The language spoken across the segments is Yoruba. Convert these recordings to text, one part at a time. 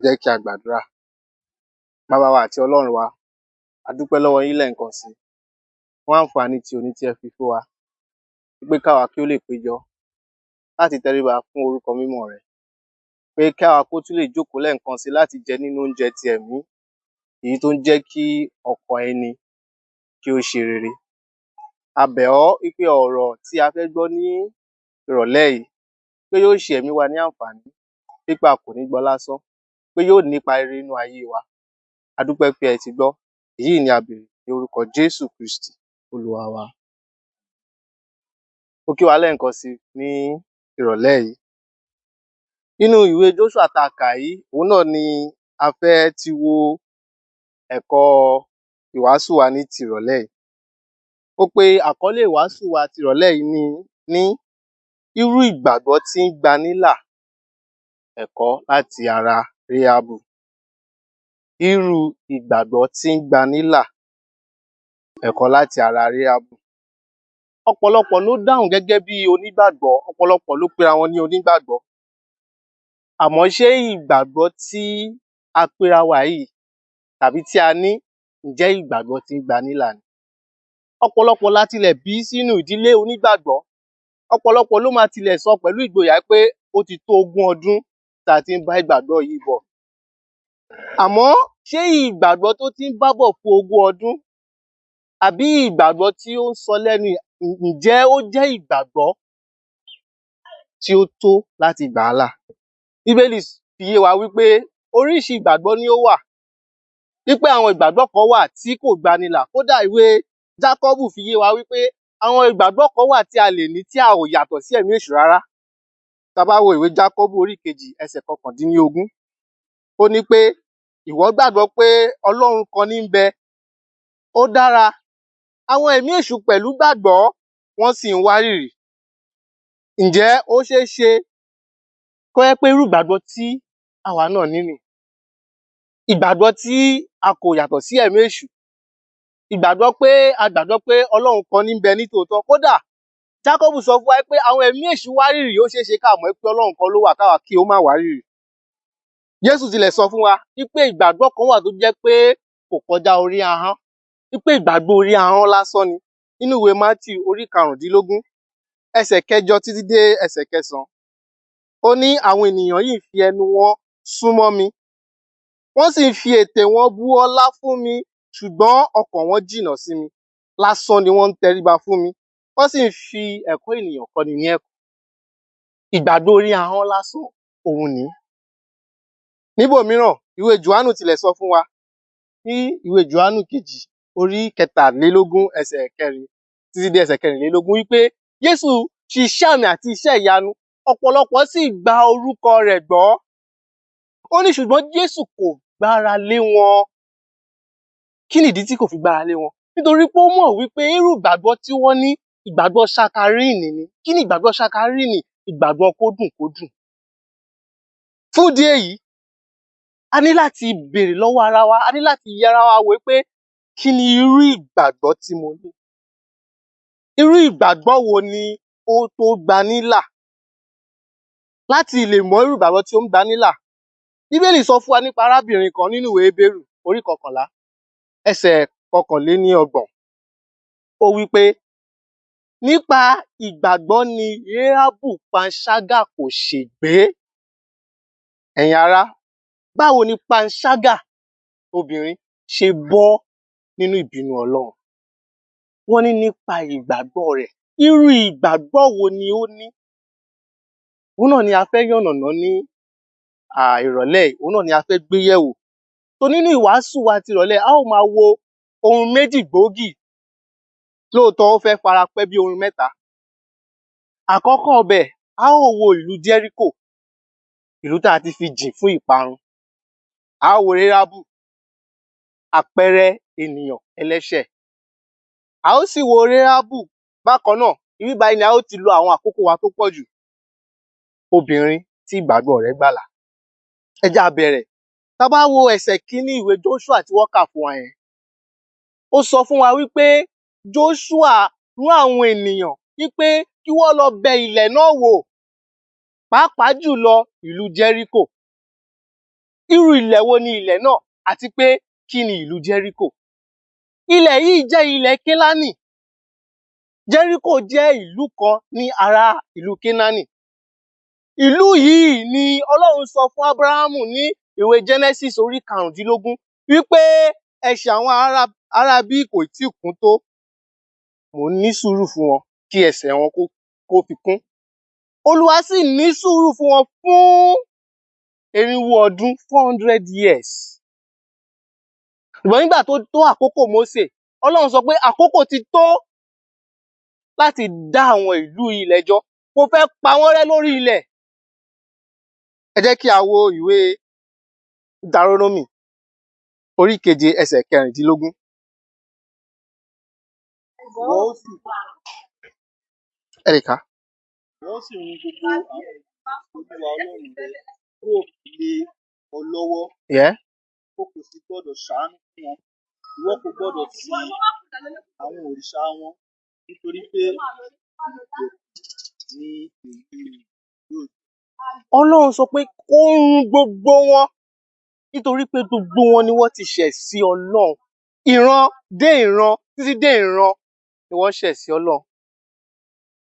Jẹ́ kí a gbàdúrà. Bàbá wa àti Ọlọ́run wa, a dúpẹ́ lọ́wọ́ yín lẹ́ẹ̀kan sí i fún àǹfààní ti òní tí ẹ fi fún wa, wípé káwa kí ó lè péjọ láti tẹríba fún orúkọ mímọ́ rẹ, pé káwa kó tún lè jókòó lẹ́ẹ̀kan sí i láti jẹ nínú oúnjẹ ti ẹ̀mí, èyí tó ń jẹ́ kí ọkàn ẹni kí ó ṣe rere. A bẹ̀ ọ́ wípé ọ̀rọ̀ tí a fẹ́ gbọ́ ní ìrọ̀lẹ́ yìí, pé yóò ṣe ẹ̀mí wa ní àǹfààní, wípé a kò ní gbọ́ lásán, pé yóò nípa rere nínú ayé wa. A dúpẹ́ pé ẹ ti gbọ́. Èyí ni a béèrè ní orúkọ Jésù Kristi Olúwa wa. Mo kí wa lẹ́ẹ̀kan sí i ní ìrọ̀lẹ́ yìí. Nínú ìwé Jóṣúà tá a kà yìí, òun náà ni a fẹ́ ti wo ẹ̀kọ́ ìwàásù wa ní tìrọ̀lẹ́ yìí. Ó pe àkọ́lé ìwàásù wa tìrọ̀lẹ́ yìí ní irú ìgbàgbọ́ tí ń gbaní là, ẹ̀kọ́ láti ara Réhábù. Irú ìgbàgbọ́ tí ń gbaní là, ẹ̀kọ́ láti ara Réhábù. Ọ̀pọ̀lọpọ̀ ló dáhùn gẹ́gẹ́ bí onígbàgbọ́, ọ̀pọ̀lọpọ̀ ló pera wọn ní onígbàgbọ́. Àmọ́ ṣé ìgbàgbọ́ tí a pera wa yìí tàbí tí a ní, ǹjẹ́ ìgbàgbọ́ tí ń gbaní là ni? Ọ̀pọ̀lọpọ̀ la tilẹ̀ bí sínú ìdílé onígbàgbọ́. Ọ̀pọ̀lọpọ̀ ló máa tilẹ̀ sọ pẹ̀lú ìgboyà pé ó ti tó ogún ọdún tá a ti ń bá ìgbàgbọ́ yìí bọ̀. Àmọ́ ṣé ìgbàgbọ́ tó ti ń bá bọ̀ fún ogún ọdún àbí ìgbàgbọ́ tí ó ń sọ lẹ́nu yìí, ǹjẹ́ ó jẹ́ ìgbàgbọ́ tí ó tó láti gbà á là? Bíbélì fi yé wa wípé oríṣi ìgbàgbọ́ ni ó wà, wípé àwọn ìgbàgbọ́ kan wà tí kò gbani là. Kódà ìwé Jákọ́bù fi yé wa wípé àwọn ìgbàgbọ́ kan wà tí a lè ní tí a ò yàtọ̀ sí ẹ̀mí èṣù rárá. Tá a bá wo ìwé Jákọ́bù orí kejì ẹsẹ̀ 19, ó ní pé ìwọ gbàgbọ́ pé Ọlọ́run kan ní ń bẹ, ó dára. Àwọn ẹ̀mí èṣù pẹ̀lú gbàgbọ́, wọ́n sì ń wárìrì. Ǹjẹ́ ó ṣeé ṣe kó jẹ́ pé irú ìgbàgbọ́ tí àwa náà ní nìyí? Ìgbàgbọ́ tí a kò yàtọ̀ sí ẹ̀mí èṣù. Ìgbàgbọ́ pé a gbàgbọ́ pé Ọlọ́run kan ní ń bẹ ní tòótọ́. Kódà Jákọ́bù sọ fún wa pé àwọn ẹ̀mí èṣù wárìrì, ó ṣeé ṣe ká mọ̀ pé Ọlọ́run kan ló wà káwa kí ó má wárìrì. Jésù tilẹ̀ sọ fún wa wípé ìgbàgbọ́ kan wà tó jẹ́ pé kò kọjá orí ahọ́n, wípé ìgbàgbọ́ orí ahọ́n lásán ni. Nínú ìwé Mátíù orí 15, ẹsẹ̀ 8 títí dé ẹsẹ̀ 9. Ó ní àwọn ènìyàn yìí fi ẹnu wọn súnmọ́ mi, wọ́n sì ń fi ètè wọn bú ọlá fún mi, ṣùgbọ́n ọkàn wọn jìnnà sí mi. Lásán ni wọ́n ń tẹríba fún mi, wọ́n sì ń fi ẹ̀kọ́ ènìyàn kọ́ni ní ẹ̀kọ́. Ìgbàgbọ́ orí ahọ́n lásán òun nìí. Níbòmíràn, ìwé Jòhánù tilẹ̀ sọ fún wa ní ìwé Jòhánù kejì orí 23 ẹsẹ̀ 4 títí dé ẹsẹ̀ 24 wípé Jésù ṣiṣẹ́ àmì àti iṣẹ́ ìyanu, ọ̀pọ̀lọpọ̀ sì gba orúkọ rẹ̀ gbọ́. Ó ní ṣùgbọ́n Jésù kò gbára lé wọn. Kí nìdí tí kò fi gbára lé wọn? Nítorí pé ó mọ̀ wípé irú ìgbàgbọ́ tí wọ́n ní, ìgbàgbọ́ ṣakarínì ni. Kí ni ìgbàgbọ́ ṣakarínì? Ìgbàgbọ́ kódùn kódùn. Fún ìdí èyí, a ní láti béèrè lọ́wọ́ ara wa, a ní láti yẹ ara wa wò pé kí ni irú ìgbàgbọ́ tí mo ní? Irú ìgbàgbọ́ wo ni ó tó gbaní là? Láti lè mọ irú ìgbàgbọ́ tí ó ń gbaní là, Bíbélì sọ fún wa nípa arábìnrin kan nínú ìwé Hébérù orí 11 ẹsẹ̀ 31. Ó wí pé nípa ìgbàgbọ́ ni Réhábù panṣágà kò ṣègbé. Ẹ̀yin ará, báwo ni panṣágà obìnrin ṣe bọ́ nínú ìbínú Ọlọ́run? Wọ́n ní nípa ìgbàgbọ́ rẹ̀. Irú ìgbàgbọ́ wo ni ó ní? Òun náà ni a fẹ́ yànnàná ní ìrọ̀lẹ́ yìí, òun náà ni a fẹ́ gbé yẹ̀wò. So nínú ìwàásù wa ti ìrọ̀lẹ́ yìí, a ó máa wo ohun méjì gbòógì. Lóòótọ́ ó fẹ́ fara pẹ́ bí ohun mẹ́ta. Àkọ́kọ́ ibẹ̀, a ó wo ìlú Jẹ́ríkò, ìlú tá a ti fi jìn fún ìparun. A ó wo Réhábù, àpẹẹrẹ ènìyàn ẹlẹ́ṣẹ̀. A ó sì wo Réhábù bákan náà, ibí báyìí ni a ó ti lo àwọn àkókò wa tó pọ̀ jù. Obìnrin tí ìgbàgbọ́ rẹ̀ gbàlà. Ẹ jẹ́ á bẹ̀rẹ̀. Tá a bá wo ẹsẹ̀ kíní ìwé Jóṣúà tí wọ́n kà fún wa yẹn, ó sọ fún wa wípé Jóṣúà rán àwọn ènìyàn wípé kí wọ́n lọ bẹ ilẹ̀ náà wò, pàápàá jùlọ ìlú Jẹ́ríkò. Irú ilẹ̀ wo ni ilẹ̀ náà àti pé kí ni ìlú Jẹ́ríkò? Ilẹ̀ yìí jẹ́ ilẹ̀ Kénáánì. Jẹ́ríkò jẹ́ ìlú kan ní ara ìlú Kénáánì. Ìlú yìí ni Ọlọ́run sọ fún Ábúráhámù ní ìwé Genesis orí 15 wí pé ẹ̀ṣẹ̀ àwọn ará ibí kò tíì kún tó, mò ń ní sùúrù fún wọn kí ẹsẹ̀ wọn kó fi kún. Olúwa sì ní sùúrù fún wọn fún 400 ọdún, 400 years. Ṣùgbọ́n nígbà tó tó àkókò Mósè, Ọlọ́run sọ pé àkókò ti tó láti dá àwọn ìlú yìí lẹ́jọ́. Mo fẹ́ pa wọ́n rẹ́ lórí ilẹ̀. Ẹ jẹ́ kí a wo ìwé Deuteronomy orí 7 ẹsẹ̀ 16. Ìwọ ó sì Ẹ lè kà á. Ìwọ ó sì run gbogbo àwọn ìlú tí Olúwa Ọlọ́run rẹ yóò fi lé ọ lọ́wọ́. Yeah. O kò sì gbọdọ̀ ṣàánú fún wọn. Ìwọ kò gbọdọ̀ sin àwọn òrìṣà wọn, nítorí pé ìdẹ̀kùn ni èyí yóò jẹ́. Ọlọ́run sọ pé kó run gbogbo wọn nítorí pé gbogbo wọn ni wọ́n ti ṣẹ̀ sí Ọlọ́run. Ìran dé ìran títí dé ìran ni wọ́n ṣẹ̀ sí Ọlọ́run.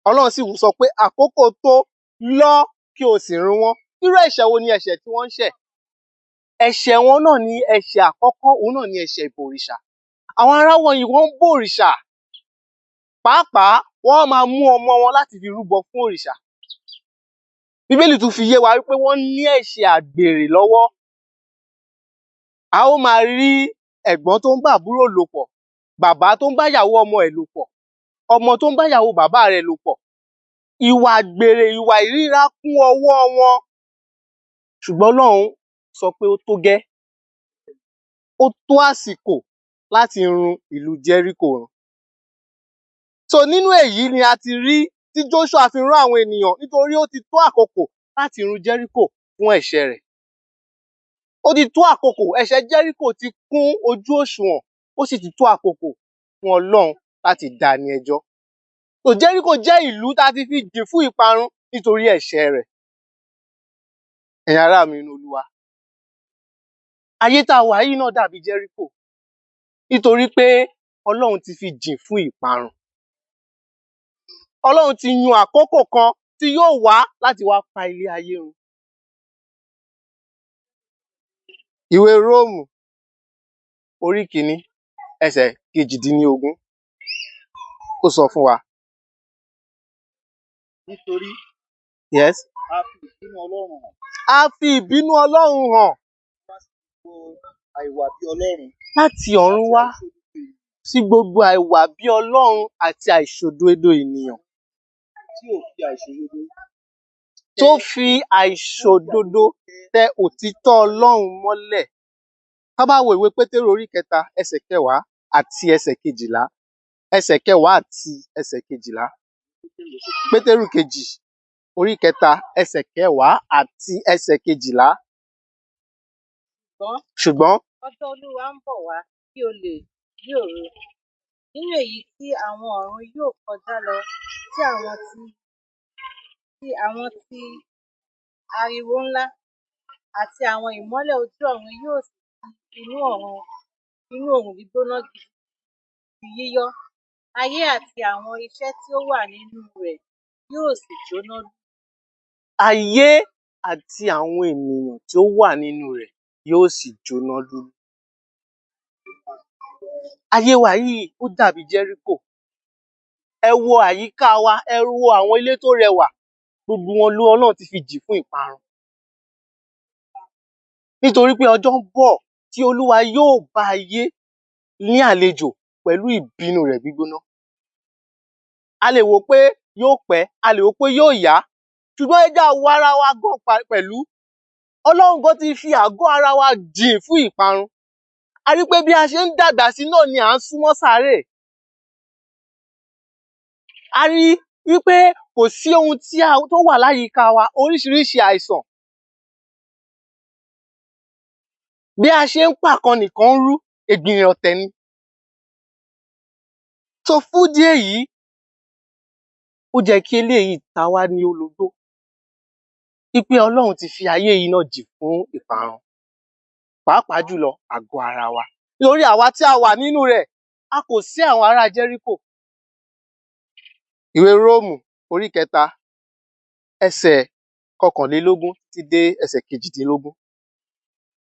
Ọlọ́run sì sọ pé àkókò tó lọ kí o sì run wọ́n. Irú ẹ̀ṣẹ̀ wo ni ẹ̀ṣẹ̀ tí wọ́n ń ṣẹ̀? Ẹ̀ṣẹ̀ wọn náà ni ẹ̀ṣẹ̀ àkọ́kọ́, òun náà ni ẹ̀ṣẹ̀ ìbọ̀rìṣà. Àwọn ará wọ̀nyí wọ́n ń bọ̀rìṣà. Pàápàá wọ́n máa mú ọmọ wọn láti fi rúbọ fún òrìṣà. Bíbélì tún fi yé wa wípé wọ́n ní ẹ̀ṣẹ̀ àgbèrè lọ́wọ́. A ó máa rí ẹ̀gbọ́n tó ń bá àbúrò lò pọ̀, bàbá tó ń bá ìyàwó ọmọ ẹ̀ lò pọ̀, ọmọ tó ń bá ìyàwó bàbá rẹ̀ lò pọ̀. Ìwà àgbèrè, ìwà ìríra kún ọwọ́ wọn. Ṣùgbọ́n Ọlọ́run sọ pé ó tó gẹ́. Ó tó àsìkò láti run ìlú Jẹ́ríkò run. So nínú èyí ni a ti rí tí Joshua fi rán àwọn ènìyàn nítorí ó ti tó àkókò láti run Jẹ́ríkò fún ẹ̀ṣẹ̀ rẹ̀. Ó ti tó àkókò, ẹ̀ṣẹ̀ Jẹ́ríkò ti kún ojú òṣùwọ̀n, ó sì ti tó àkókò fún Ọlọ́run láti dá a ní ẹjọ́. So Jẹ́ríkò jẹ́ ìlú tá a ti fi jìn fún ìparun nítorí ẹ̀ṣẹ̀ rẹ̀. Ẹ̀yin ará mi nínú Olúwa, ayé tá a wà yìí náà dàbí Jẹ́ríkò nítorí pé Ọlọ́run ti fi jìn fún ìparun. Ọlọ́run ti yan àkókò kan tí yóò wá láti wá pa ilé ayé run. Ìwé Róòmù orí 1 ẹsẹ̀ 18 ó sọ fún wa. Nítorí Yes. a fi ìbínú Ọlọ́run hàn A fi ìbínú Ọlọ́run hàn gbogbo àìwà bí Ọlọ́run láti ọ̀run àti wá àìṣòdodo ènìyàn sí gbogbo àìwà bí Ọlọ́run àti àìṣòdodo ènìyàn tí ò fi àìṣòdodo tó fi àìṣòdodo tẹ òtítọ́ Ọlọ́run mọ́lẹ̀. Tá bá wo ìwé Pétérù orí 3 ẹsẹ̀ 10 àti ẹsẹ̀ 12, ẹsẹ̀ 10 àti ẹsẹ̀ 12. Pétérù kejì orí 3 ẹsẹ̀ 10 àti ẹsẹ̀ 12. Ṣùgbọ́n Ṣùgbọ́n ọjọ́ Olúwa ń bọ̀ wá bí olè ní òru, nínú èyí tí àwọn ọ̀run yóò kọjá lọ tí àwọn ti ariwo ńlá, àti àwọn ìmọ́lẹ̀ ojú ọ̀run yóò sì ti inú oòrùn gbígbóná gidi di yíyọ́, ayé àti àwọn iṣẹ́ tí ó wà nínú rẹ̀ yóò sì jóná. Ayé àti àwọn ènìyàn tí ó wà nínú rẹ̀ yóò sì jóná lúlú. Ayé wa yìí ó dàbí Jẹ́ríkò. Ẹ wo àyíká wa, ẹ wo àwọn ilé tó rẹwà, gbogbo wọn ló Ọlọ́run ti fi jì fún ìparun. Nítorí pé ọjọ́ ń bọ̀ tí Olúwa yóò bá ayé ní àlejò pẹ̀lú ìbínú rẹ̀ gbígbóná. A lè wò pé yóò pẹ́, a lè wò pé yóò yá, ṣùgbọ́n ẹ jẹ́ á wo ara wa gan pẹ̀lú. Ọlọ́run gan ti fi àgọ́ ara wa jìn fún ìparun. A rí pé bí a ṣe ń dàgbà sí náà ni à ń súnmọ́ sàárè. A rí wípé kò sí ohun tí a tó wà láyìíká wa, oríṣiríṣi àìsàn. Bí a ṣe ń pàkan nìkan ń rú, ègbìnrìn ọ̀tẹ̀ ni. So fún ìdí èyí, ó jẹ́ kí eléyìí ta wá ní ológbó wípé Ọlọ́run ti fi ayé yìí náà jìn fún ìparun. Pàápàá jùlọ àgọ́ ara wa. Nítorí àwa tí a wà nínú rẹ̀, a kò sí àwọn ará Jẹ́ríkò. Ìwé Róòmù orí 3 ẹsẹ̀ 21 títí dé ẹsẹ̀ 18.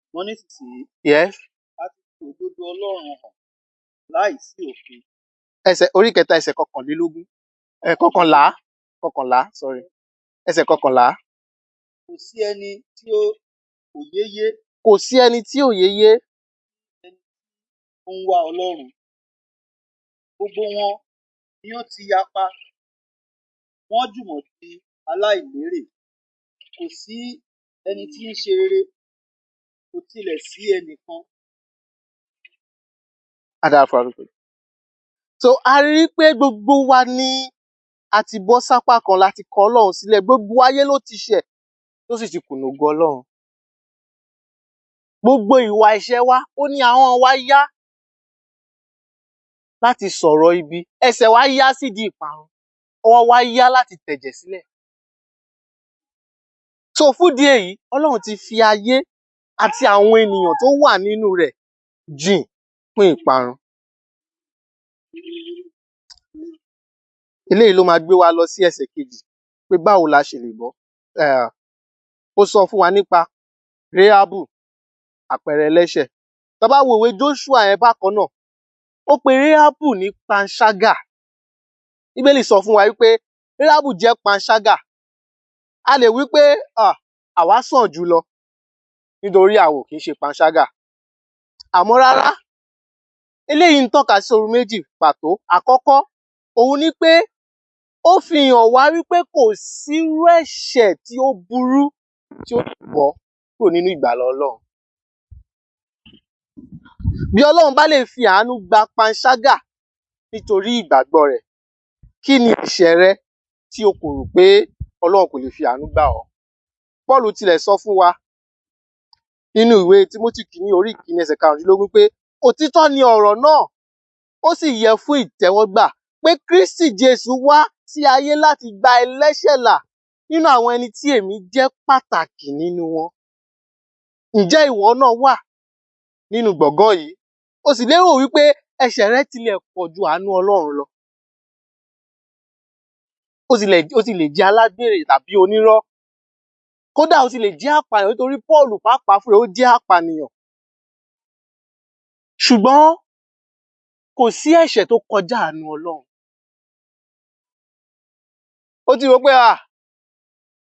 Ṣùgbọ́n nísinsìnyí Yes. a ti fi òdodo Ọlọ́run hàn láì sí òfin. Ẹsẹ̀ orí 3 ẹsẹ̀ 21. 11, 11, sorry. Ẹsẹ̀ 11. Kò sí ẹni tí ó òye yé. Kò sí ẹni tí òye yé. Ẹni tí ó ń wá Ọlọ́run. Gbogbo wọn ni ó ti yapa, wọ́n jùmọ̀ di aláìlérè. Kò sí ẹni tí ń ṣe rere, kò tilẹ̀ sí ẹnìkan. Á dára fún wa. So a rí i pé gbogbo wa ni a ti bọ́ sápá kan láti kọ Ọlọ́run sílẹ̀. Gbogbo ayé ló ti ṣẹ̀, tó sì ti kùnà ògo Ọlọ́run. Gbogbo ìwà ẹ̀ṣẹ̀ wa, ó ní ahọ́n wa yá láti sọ̀rọ̀ ibi, ẹsẹ̀ wa yá sídìí ìparun, ọwọ́ wa yá láti tẹ̀jẹ̀ sílẹ̀. So fúdìí èyí, Ọlọ́run ti fi ayé àti àwọn ènìyàn tó wà nínú rẹ̀ jìn fún ìparun. Eléyìí ló máa gbé wa lọ sí ẹsẹ̀ kejì pé báwo la ṣe lè bọ́. Ó sọ fún wa nípa Réhábù, àpẹẹrẹ ẹlẹ́ṣẹ̀. Tá bá wo ìwé Jóṣúà yẹn bákan náà, ó pe Réhábù ní panṣágà. Bíbélì sọ fún wa wípé Réhábù jẹ́ panṣágà. A lè wí pé àwa sàn jù lọ nítorí àwa ò kì í ṣe panṣágà. Àmọ́ rárá, eléyìí ń tọ́ka sí ohun méjì pàtó. Àkọ́kọ́, òun ni pé ó fi hàn wá wípé kò sírú ẹ̀ṣẹ̀ tí ó burú tí ó lè bọ́ kúrò nínú ìgbàlà Ọlọ́run. Bí Ọlọ́run bá lè fi àánú gba panṣágà nítorí ìgbàgbọ́ rẹ̀, kí ni ẹ̀ṣẹ̀ rẹ tí o kò rò pé Ọlọ́run kò lè fi àánú gbà ọ́? Pọ́ọ̀lù tilẹ̀ sọ fún wa nínú ìwé Tímótì kìíní orí 1 ẹsẹ̀ 15 pé òtítọ́ ni ọ̀rọ̀ náà, ó sì yẹ fún ìtẹ́wọ́gbà pé Kristi Jésù wá sí ayé láti gba ẹlẹ́ṣẹ̀ là nínú àwọn ẹni tí èmi jẹ́ pàtàkì nínú wọn. Ǹjẹ́ ìwọ náà wà nínú gbọ̀ngàn yìí? O sì lérò wípé ẹ̀ṣẹ̀ rẹ tilẹ̀ pọ̀ ju àánú Ọlọ́run lọ. Ó sì lè jẹ́ alágbèrè tàbí onírọ́. Kódà ó sì lè jẹ́ apànìyàn nítorí Pọ́ọ̀lù pàápàá fúnra rẹ̀ ó jẹ́ apànìyàn. Ṣùgbọ́n kò sí ẹ̀ṣẹ̀ tó kọjá àánú Ọlọ́run. Ó ti rò pé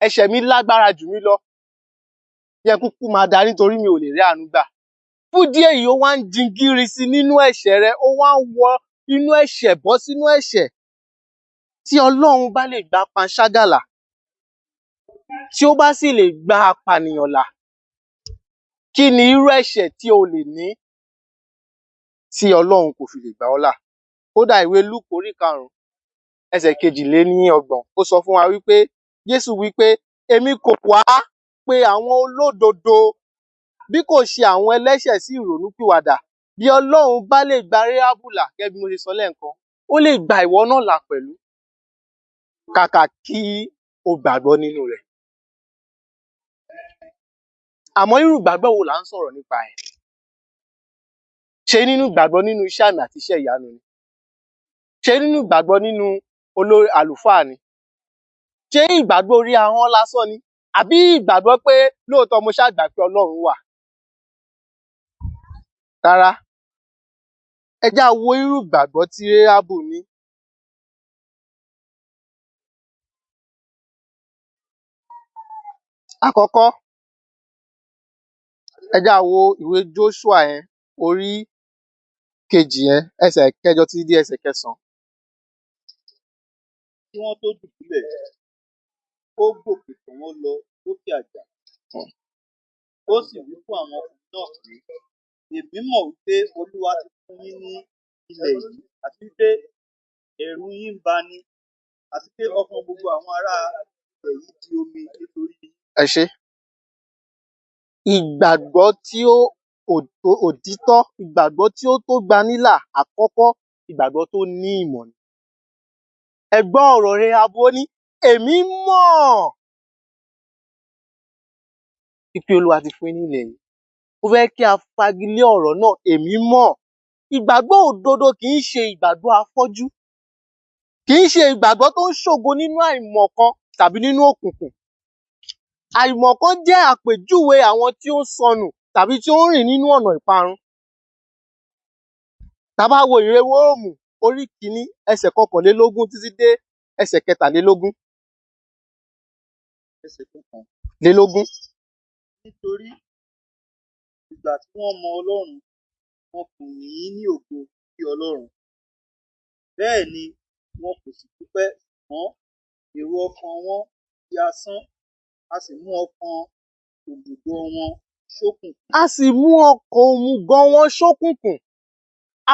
ẹ̀ṣẹ̀ mi lágbára jù mí lọ. Yẹ kúkú máa darí nítorí mi ò lè rí àánú gbà. Fún díẹ̀ yìí, ó wá ń jingíri sí nínú ẹ̀ṣẹ̀ rẹ, ó wá ń wọ inú ẹ̀ṣẹ̀ bọ́ sínú ẹ̀ṣẹ̀. Tí Ọlọ́run bá lè gba panṣágà là, tí ó bá sì lè gba apànìyàn là, kí ni irú ẹ̀ṣẹ̀ tí o lè ní tí Ọlọ́run kò fi lè gbà ọ́ là? Kódà ìwé Lúùkù orí 5 ẹsẹ̀ 32, ó sọ fún wa wípé Jésù wípé èmi kò wá pe àwọn olódodo bí kò ṣe àwọn ẹlẹ́ṣẹ̀ sí ìrònúpìwàdà. Bí Ọlọ́run bá lè gba Réhábù là, gẹ́gẹ́ bí mo ṣe sọ lẹ́ẹ̀kan, ó lè gba ìwọ náà là pẹ̀lú. Kàkà kí o gbàgbọ́ nínú rẹ̀. Àmọ́ irú ìgbàgbọ́ wo là ń sọ̀rọ̀ nípa ẹ̀? Ṣé nínú ìgbàgbọ́ nínú iṣẹ́ àmì àti iṣẹ́ ìyanu ni? Ṣé nínú ìgbàgbọ́ nínú olórí àlùfáà ni? Ṣé ìgbàgbọ́ orí ahọ́n lásán ni? Àbí ìgbàgbọ́ pé lóòótọ́ mo ṣáà gbà pé Ọlọ́run wà? Rárá. Ẹ jẹ́ á wo irú ìgbàgbọ́ tí Réhábù ní. Àkọ́kọ́, ẹ jẹ́ á wo ìwé Jóṣúà yẹn orí 2 yẹn ẹsẹ̀ 8 títí dé ẹsẹ̀ 9. Kí wọ́n tó dùbúlẹ̀, ó gòkè tọ̀ wọ́n lọ lókè àjà. Ó sì wí fún àwọn ọkùnrin náà pé, èmi mọ̀ wípé Olúwa ti fún yín ní ilẹ̀ yìí, àti wípé ẹ̀rù yín ń bani, àti pé ọkàn gbogbo àwọn ará ilẹ̀ yìí di omi nítorí yín. Ẹ ṣé. Ìgbàgbọ́ tí ó òtítọ́, ìgbàgbọ́ tí ó tó gbanílà àkọ́kọ́, ìgbàgbọ́ tó ní ìmọ̀ ni. Ẹ gbọ́ ọ̀rọ̀ Réhábù, ó ní èmi mọ̀ wípé Olúwa ti fún yín ní ilẹ̀ yìí. Ó Mo fẹ́ kí a fagilé ọ̀rọ̀ náà, èmi mọ̀. Ìgbàgbọ́ òdodo kì í ṣe ìgbàgbọ́ afọ́jú. Kì í ṣe ìgbàgbọ́ tó ń ṣògo nínú àìmọ̀kan tàbí nínú òkùnkùn. Àìmọ̀kan jẹ́ àpèjúwe àwọn tí ó ń sọnù tàbí tí ó ń rìn nínú ọ̀nà ìparun. Tá a bá wo ìwé Róòmù orí kìíní ẹsẹ̀ 21 títí dé ẹsẹ̀ 23. Ẹsẹ̀ kọkàn Lélógún. Nítorí ìgbà tí wọ́n mọ Ọlọ́run, wọn kò yìn ín ní ògo bí Ọlọ́run. Bẹ́ẹ̀ ni wọn kò sì dúpẹ́, ṣùgbọ́n èrò ọkàn wọn di asán, a sì mú ọkàn òmùgọ̀ wọn ṣókùnkùn. A sì mú ọkàn òmùgọ̀ wọn ṣókùnkùn.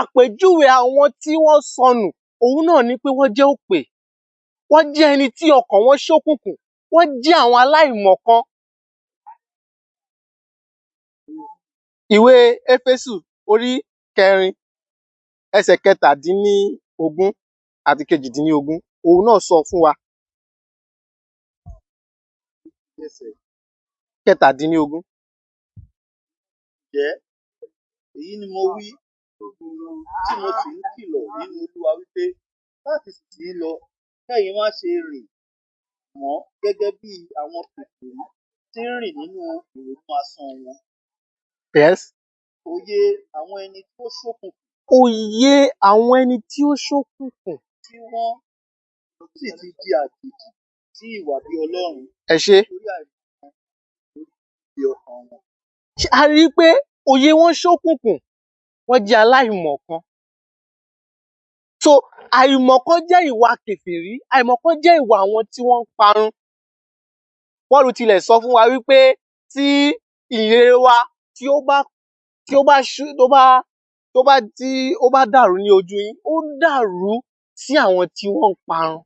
Àpèjúwe àwọn tí wọ́n sọnù, òun náà ni pé wọ́n jẹ́ òpè. Wọ́n jẹ́ ẹni tí ọkàn wọn ṣókùnkùn. Wọ́n jẹ́ àwọn aláìmọ̀kan. Ìwé Éfésù orí kẹrin ẹsẹ̀ 17 àti 18, òun náà sọ fún wa. Ẹsẹ̀ 17. Ǹjẹ́ èyí ni mo wí tí mo sì ń kìlọ̀ nínú Olúwa wípé láti ìsinsìnyí lọ kẹ́yin má ṣe rìn mọ́ gẹ́gẹ́ bí àwọn kèfèrí tí ń rìn nínú ìrònú asán wọn. Yes. Òye àwọn ẹni tó ṣókùnkùn. Òye àwọn ẹni tí ó ṣókùnkùn. Tí wọ́n sì ti di àjèjì sí ìwà bí Ọlọ́run. Ẹ ṣé. Nítorí àìmọ̀kan lórí ọkàn wọn. A rí i pé òye wọn ṣókùnkùn, wọ́n jẹ́ aláìmọ̀kan. So àìmọ̀kan jẹ́ ìwà kèfèrí, àìmọ̀kan jẹ́ ìwà àwọn tí wọ́n ń parun. Pọ́ọ̀lù tilẹ̀ sọ fún wa wípé tí ìhìnrere wa tí ó bá tí ó bá ṣú tó bá tó bá tí ó bá dàrú ní ojú yín, ó ń dàrú sí àwọn tí wọ́n ń parun.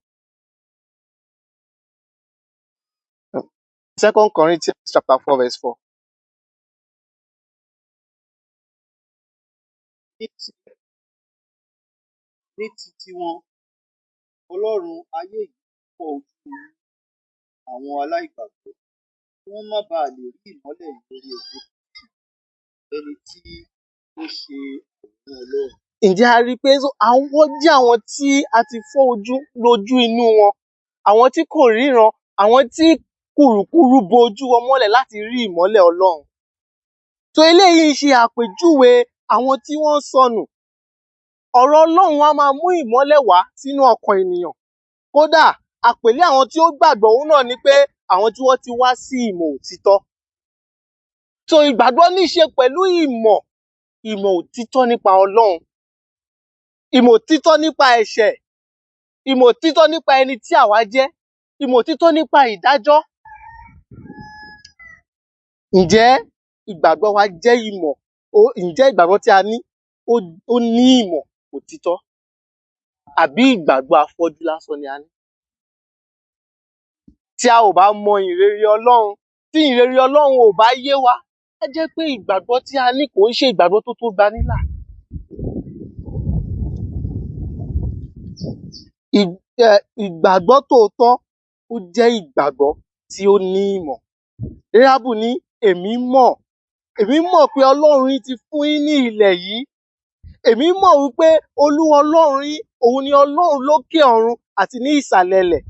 Second Corinthians chapter 4 verse 4. Ní ti tiwọn, Ọlọ́run ayé yìí fọ́ ojú àwọn aláìgbàgbọ́, kí wọ́n má baà lè rí ìmọ́lẹ̀ ìhìnrere ògo Kristi, ẹni tí ó ṣe àwòrán Ọlọ́run. Ǹjẹ́ a rí i pé àwọn jẹ́ àwọn tí a ti fọ́ ojú lójú inú wọn, àwọn tí kò ríran, àwọn tí kùrukùru bo ojú wọn mọ́lẹ̀ láti rí ìmọ́lẹ̀ Ọlọ́run. So eléyìí ń ṣe àpèjúwe àwọn tí wọ́n sọnù. Ọ̀rọ̀ Ọlọ́run á máa mú ìmọ́lẹ̀ wá sínú ọkàn ènìyàn. Kódà àpèlé àwọn tí ó gbàgbọ́ òun náà ni pé àwọn tí wọ́n ti wá sí ìmọ̀ òtítọ́. So ìgbàgbọ́ ní í ṣe pẹ̀lú ìmọ̀, ìmọ̀ òtítọ́ nípa Ọlọ́run, ìmọ̀ òtítọ́ nípa ẹ̀ṣẹ̀, ìmọ̀ òtítọ́ nípa ẹni tí àwa jẹ́, ìmọ̀ òtítọ́ nípa ìdájọ́. Ǹjẹ́ ìgbàgbọ́ wa jẹ́ ìmọ̀? Ǹjẹ́ ìgbàgbọ́ tí a ní ó ní ìmọ̀ òtítọ́? Àbí ìgbàgbọ́ afọ́jú lásán ni a ní? Tí a ò bá mọ ìhìnrere Ọlọ́run, tí ìhìnrere Ọlọ́run ò bá yé wa, á jẹ́ pé ìgbàgbọ́ tí a ní kò ń ṣe ìgbàgbọ́ tó tó gbanílà. Ìgbàgbọ́ tòótọ́ ó jẹ́ ìgbàgbọ́ tí ó ní ìmọ̀. Ráhábù ní èmi mọ̀, èmi mọ̀ pé Ọlọ́run yín ti fún yín ní ilẹ̀ yìí. Èmi mọ̀ wípé Olúwa Ọlọ́run yín, òun ni Ọlọ́run lókè ọ̀run àti ní ìsàlẹ̀ ilẹ̀.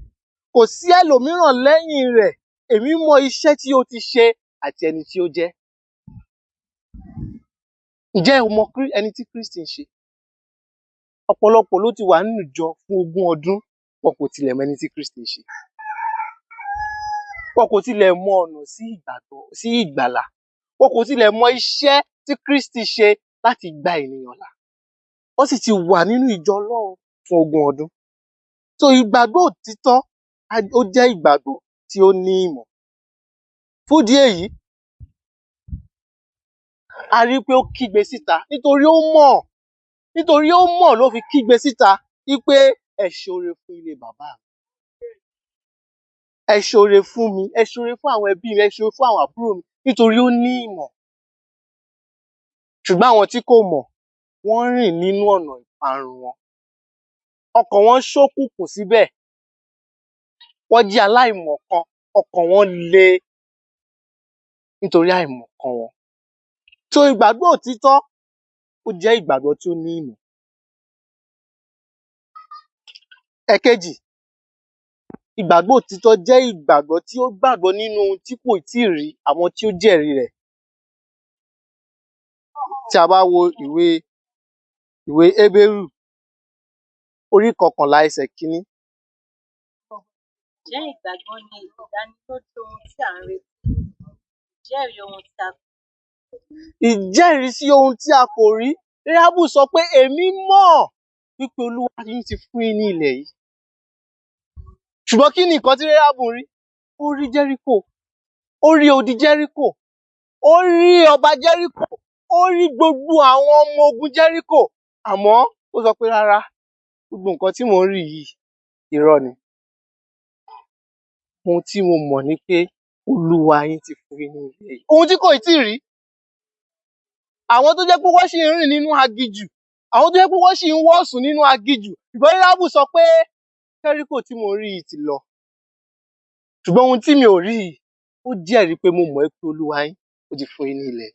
Kò sí ẹlòmíràn lẹ́yìn rẹ̀. Èmi mọ iṣẹ́ tí ó ti ṣe àti ẹni tí ó jẹ́. Ǹjẹ́ o mọ ẹni tí Kristi ń ṣe? Ọ̀pọ̀lọpọ̀ ló ti wà nínú ìjọ fún ogún ọdún, wọn kò tilẹ̀ mọ ẹni tí Kristi ń ṣe. Wọn kò tilẹ̀ mọ ọ̀nà sí ìgbàgbọ́, sí ìgbàlà. Wọn kò tilẹ̀ mọ iṣẹ́ tí Kristi ṣe láti gba ènìyàn là. Wọ́n sì ti wà nínú ìjọ Ọlọ́run fún ogún ọdún. So ìgbàgbọ́ òtítọ́ ó jẹ́ ìgbàgbọ́ tí ó ní ìmọ̀. Fún ìdí èyí, a rí pé ó kígbe síta nítorí ó mọ̀, nítorí ó mọ̀ ló fi kígbe síta wípé ẹ ṣoore fún ilé bàbá mi. Ẹ ṣoore fún mi, ẹ ṣoore fún àwọn ẹbí mi, ẹ ṣoore fún àwọn àbúrò mi nítorí ó ní ìmọ̀. Ṣùgbọ́n àwọn tí kò mọ̀, wọ́n rìn nínú ọ̀nà ìparun wọn. Ọkàn wọn ṣókùnkùn síbẹ̀. Wọ́n jẹ́ aláìmọ̀kan, ọkàn wọn le nítorí àìmọ̀kan wọn. So ìgbàgbọ́ òtítọ́ ó jẹ́ ìgbàgbọ́ tí ó ní ìmọ̀. Ẹ̀kejì, ìgbàgbọ́ òtítọ́ jẹ́ ìgbàgbọ́ tí ó gbàgbọ́ nínú ohun tí kò tíì rí àwọn tí ó jẹ́rìí rẹ̀. Tí a bá wo ìwé Hébérù orí kọkànlá ẹsẹ̀ kínní. Ǹjẹ́ ìgbàgbọ́ ni ìdánilójú ohun tí à ń retí, ìjẹ́rìí ohun tí a kò Ìjẹ́rìísí ohun tí a kò rí. Ráhábù sọ pé èmi mọ̀ wípé Olúwa yín ti fún yín ní ilẹ̀ yìí. Ṣùgbọ́n kí ni nǹkan tí Ráhábù rí? Ó rí Jẹ́ríkò, ó rí odi Jẹ́ríkò, ó rí ọba Jẹ́ríkò, ó rí gbogbo àwọn ọmọ ogun Jẹ́ríkò. Àmọ́ ó sọ pé rárá, gbogbo nǹkan tí mò ń rí yìí irọ́ ni. Ohun tí mo mọ̀ ni pé Olúwa yín ti fún yín ní ilẹ̀ yìí. Ohun tí kò ì tíì rí. Àwọn tó jẹ́ pé wọ́n ṣì ń rìn nínú aginjù, àwọn tó jẹ́ pé wọ́n ṣì ń wọ̀sùn nínú aginjù. Ṣùgbọ́n Ráhábù sọ pé Jẹ́ríkò tí mò ń rí yìí ti lọ. Ṣùgbọ́n ohun tí mi ò rí yìí, ó jẹ́rìí pé mo mọ̀ pé Olúwa yín ó ti fún yín ní ilẹ̀.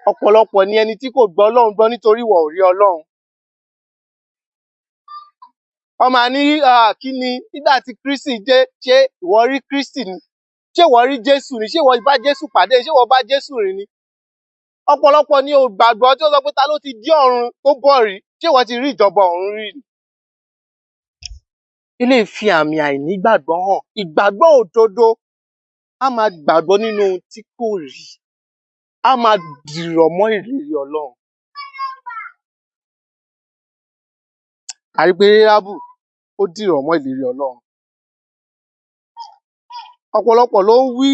Ọ̀pọ̀lọpọ̀ ni ẹni tí kò gbọ́ Ọlọ́run gbọ́ nítorí wọn ò rí Ọlọ́run. Wọ́n máa ní kí ni nígbà tí Kristi dé, ṣé ìwọ rí Kristi ni? Ṣé ìwọ rí Jésù ni? Ṣé ìwọ bá Jésù pàdé? Ṣé ìwọ bá Jésù rìn ni? Ọ̀pọ̀lọpọ̀ ni ò gbàgbọ́ tí ó sọ pé ta ló ti dé ọ̀run tó bọ̀ rí? Ṣé ìwọ ti rí ìjọba ọ̀run rí ni? Eléyìí fi àmì àìnígbàgbọ́ hàn. Ìgbàgbọ́ òdodo á máa gbàgbọ́ nínú ohun tí kò rí. Á máa dìrọ̀ mọ́ ìlérí Ọlọ́run. A rí pé Ráhábù ó dìrọ̀ mọ́ ìlérí Ọlọ́run. Ọ̀pọ̀lọpọ̀ ló ń wí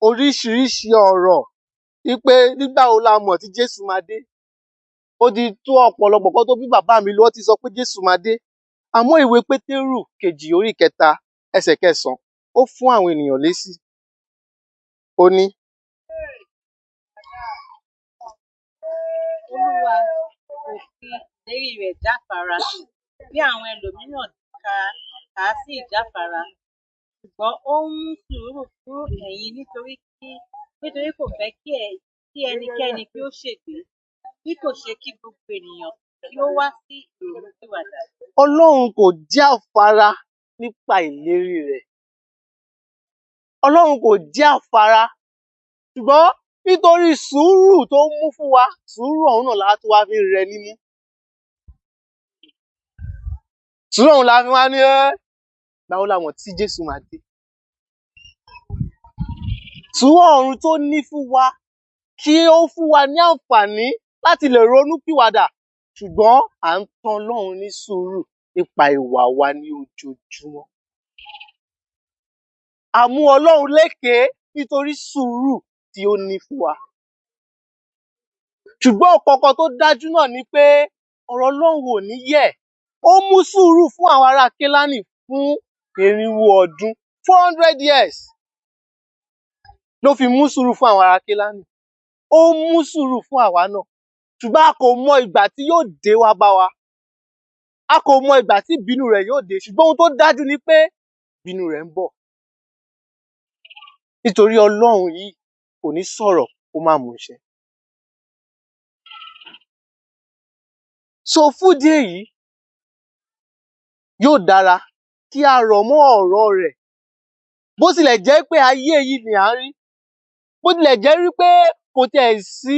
oríṣiríṣi ọ̀rọ̀ wípé nígbà wo la mọ̀ tí Jésù máa dé? Ó ti tó ọ̀pọ̀lọpọ̀ kán tó bí bàbá mi lọ ti sọ pé Jésù máa dé. Àmọ́ ìwé Pétérù kejì orí kẹta ẹsẹ̀ kẹsàn-án ó fún àwọn ènìyàn lésì. Ó ní. Olúwa kò fi ìlérí rẹ̀ jáfara bí àwọn ẹlòmíràn kà á sí ìjáfara, ṣùgbọ́n ó ń mú sùúrù fún ẹ̀yin nítorí kò fẹ́ kí ẹnikẹ́ni kí ó ṣègbé, bí kò ṣe kí gbogbo ènìyàn kí ó wá sí ìrònúpìwàdà. Ọlọ́run kò jáfara nípa ìlérí rẹ̀. Ọlọ́run kò jáfara, ṣùgbọ́n nítorí sùúrù tó ń mú fún wa, sùúrù ọ̀hún náà la tún wá fi ń rẹ nímú. Sùúrù ọ̀hún la fi wá ní ẹ́ ìgbà wo la mọ̀ tí Jésù máa dé? Sùúrù ọ̀run tó ní fún wa kí ó fún wa ní àǹfààní láti lè ronúpìwàdà, ṣùgbọ́n à ń tan Ọlọ́run ní sùúrù nípa ìwà wa ní ojoojúmọ́. A mú Ọlọ́run lékèé nítorí sùúrù tí ó ní fún wa. Ṣùgbọ́n nǹkan kan tó dájú náà ni pé ọ̀rọ̀ Ọlọ́run ò ní yẹ̀. Ó mú sùúrù fún àwọn ará Kénáánì fún irinwó ọdún, 400 years ló fi mú sùúrù fún àwọn ará Kénáánì. Ó mú sùúrù fún àwa náà. Ṣùgbọ́n a kò mọ ìgbà tí yóò dé wá bá wa. A kò mọ ìgbà tí ìbínú rẹ̀ yóò dé. Ṣùgbọ́n ohun tó dájú ni pé ìbínú rẹ̀ ń bọ̀. Nítorí Ọlọ́run yìí kò ní sọ̀rọ̀ kó má mú ṣẹ. So fún ìdí èyí, yóò dára kí a rọ̀ mọ́ ọ̀rọ̀ rẹ̀. Bó tilẹ̀ jẹ́ pé ayé yìí ni à ń rí, bó tilẹ̀ jẹ́ wípé kò tiẹ̀ sí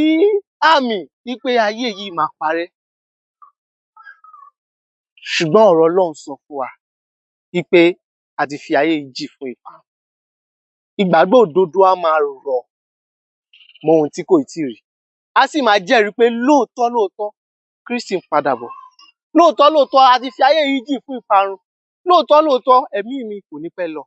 àmì wípé ayé yìí máa parẹ́. Ṣùgbọ́n ọ̀rọ̀ Ọlọ́run sọ fún wa wípé a ti fi ayé yìí jì fún ìparun. Ìgbàgbọ́ òdodo á máa rọ̀ mọ́ ohun tí kò ì tíì rí. Á sì máa jẹ́rìí pé lóòótọ́ lóòótọ́ Kristi ń padà bọ̀. Lóòótọ́ lóòótọ́ a ti fi ayé yìí jì fún ìparun. Lóòótọ́ lóòótọ́ ẹ̀mí mi kò ní pẹ́ lọ.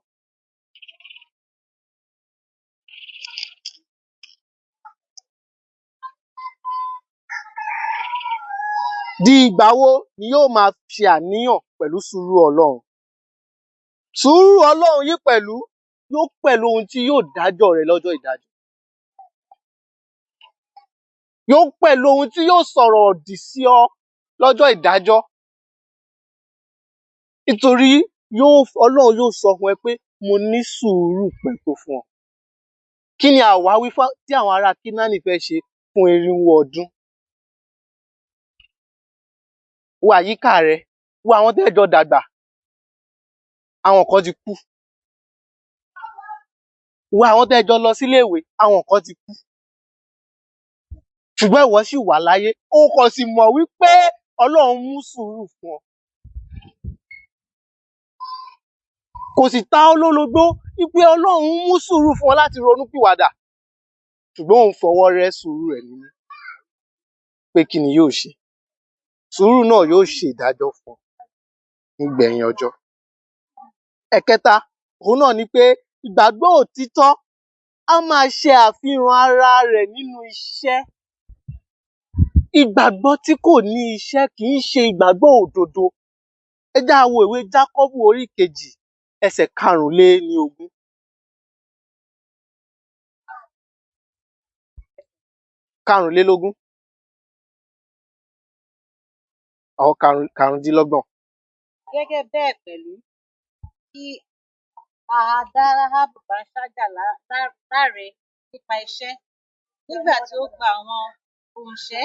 Di ìgbà wo ni yóò máa ṣe àníyàn pẹ̀lú sùúrù Ọlọ́run? Sùúrù Ọlọ́run yìí pẹ̀lú yóò pẹ̀lú ohun tí yóò dájọ́ rẹ̀ lọ́jọ́ ìdájọ́. Yóò pẹ̀lú ohun tí yóò sọ̀rọ̀ òdì sí ọ lọ́jọ́ ìdájọ́. Nítorí Ọlọ́run yóò sọ fún ẹ pé mo ní sùúrù pẹ̀tó fún ọ. Kí ni àwáwí tí àwọn ará Kénáánì fẹ́ ṣe fún 400 ọdún? Wo àyíká rẹ, wo àwọn tẹ́ ẹ jọ dàgbà, àwọn kan ti kú. Wo àwọn tẹ́ ẹ jọ lọ síléèwé, àwọn kan ti kú. Ṣùgbọ́n ìwọ ṣì wà láyé, o kàn sì mọ̀ wípé Ọlọ́run mú sùúrù fún ọ. Kò sì ta ọ́ lólobó wípé Ọlọ́run mú sùúrù fún ọ láti ronúpìwàdà. Ṣùgbọ́n òun fọwọ́ rẹ́ sùúrù rẹ̀ nínú pé kí ni yóò ṣe. Sùúrù náà yóò ṣe ìdájọ́ fún ọ nígbẹ̀yìn ọjọ́. Ẹ̀kẹta, òun náà ni pé ìgbàgbọ́ òtítọ́ á máa ṣe àfihàn ara rẹ̀ nínú iṣẹ́. Ìgbàgbọ́ tí kò ní iṣẹ́ kì í ṣe ìgbàgbọ́ òdodo. Ẹ jẹ́ á wo ìwé Jákọ́bù orí 2 ẹsẹ̀ 25. Karùnlélógún. Or 25. Gẹ́gẹ́ bẹ́ẹ̀ pẹ̀lú, kí a dá Ráhábù panṣágà láre nípa iṣẹ́, nígbà tí ó gba àwọn òǹṣẹ́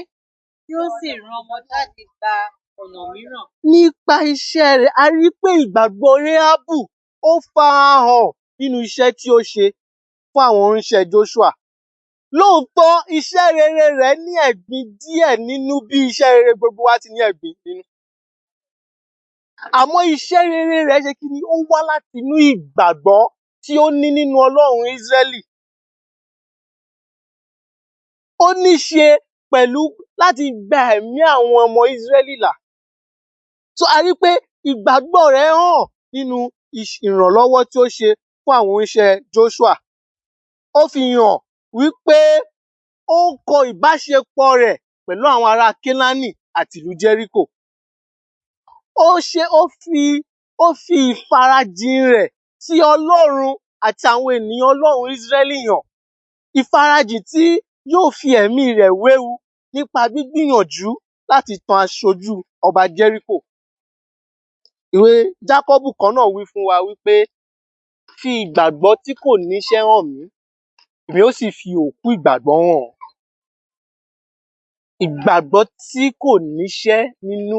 tí ó sì rán wọn jáde gba ọ̀nà mìíràn. Nípa iṣẹ́ rẹ̀, a rí pé ìgbàgbọ́ Ráhábù ó farahàn nínú iṣẹ́ tí ó ṣe fún àwọn oníṣẹ́ Joshua. Lóòótọ́, iṣẹ́ rere rẹ̀ ní ẹ̀gbin díẹ̀ nínú bí iṣẹ́ rere gbogbo wa ti ní ẹ̀gbin nínú. Àmọ́ iṣẹ́ rere rẹ̀ ṣe kí ni? Ó wá láti inú ìgbàgbọ́ tí ó ní nínú Ọlọ́run Ísírẹ́lì. Ó ní ṣe pẹ̀lú láti gba ẹ̀mí àwọn ọmọ Ísírẹ́lì là. So a rí pé ìgbàgbọ́ rẹ̀ hàn nínú ìrànlọ́wọ́ tí ó ṣe fún àwọn oníṣẹ́ Joshua. Ó fi hàn wípé ó kọ ìbáṣepọ̀ rẹ̀ pẹ̀lú àwọn ará Kénáánì àti ìlú Jẹ́ríkò. Ó fi ìfarajìn rẹ̀ sí Ọlọ́run àti àwọn ènìyàn Ọlọ́run Ísírẹ́lì hàn. Ìfarajìn tí yóò fi ẹ̀mí rẹ̀ wéwu nípa gbígbìyànjú láti tan aṣojú ọba Jẹ́ríkò. Ìwé Jákọ́bù kan náà wí fún wa wípé fi ìgbàgbọ́ tí kò níṣẹ́ hàn mí, èmi ó sì fi òkú ìgbàgbọ́ hàn ọ́. Ìgbàgbọ́ tí kò níṣẹ́ nínú,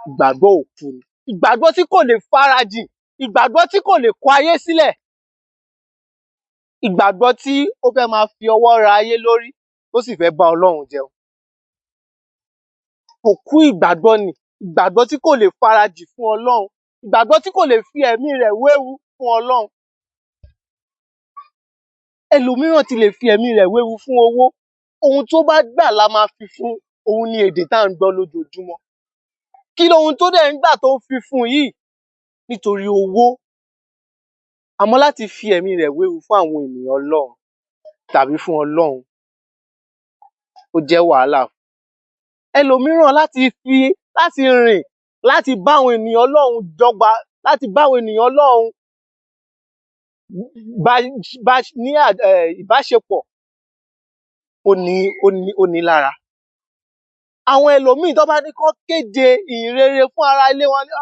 ìgbàgbọ́ òkú ni. Ìgbàgbọ́ tí kò lè farajìn, ìgbàgbọ́ tí kò lè kọ ayé sílẹ̀. Ìgbàgbọ́ tí ó fẹ́ máa fi ọwọ́ ra ayé lórí, tó sì fẹ́ bá Ọlọ́run jẹun. Òkú ìgbàgbọ́ ni, ìgbàgbọ́ tí kò lè farajìn fún Ọlọ́run, ìgbàgbọ́ tí kò lè fi ẹ̀mí rẹ̀ wéwu fún Ọlọ́run. Ẹlòmíràn ti lè fi ẹ̀mí rẹ̀ wéwu fún owó. Ohun tó bá gbà la máa fi fún, òun ni èdè tá à ń gbọ́ lójoojúmọ́. Kí lohun tó dẹ̀ ń gbà tó ń fi fún yìí? Nítorí owó. Àmọ́ láti fi ẹ̀mí rẹ̀ wéwu fún àwọn ènìyàn Ọlọ́run tàbí fún Ọlọ́run, ó jẹ́ wàhálà. Ẹlòmíràn láti rìn, láti bá àwọn ènìyàn Ọlọ́run dọ́gba, láti bá àwọn ènìyàn Ọlọ́run bá ní ìbáṣepọ̀, ó ní lára. Àwọn ẹlòmíì tó bá ní kán kéde ìhìnrere fún ará ilé wọn ní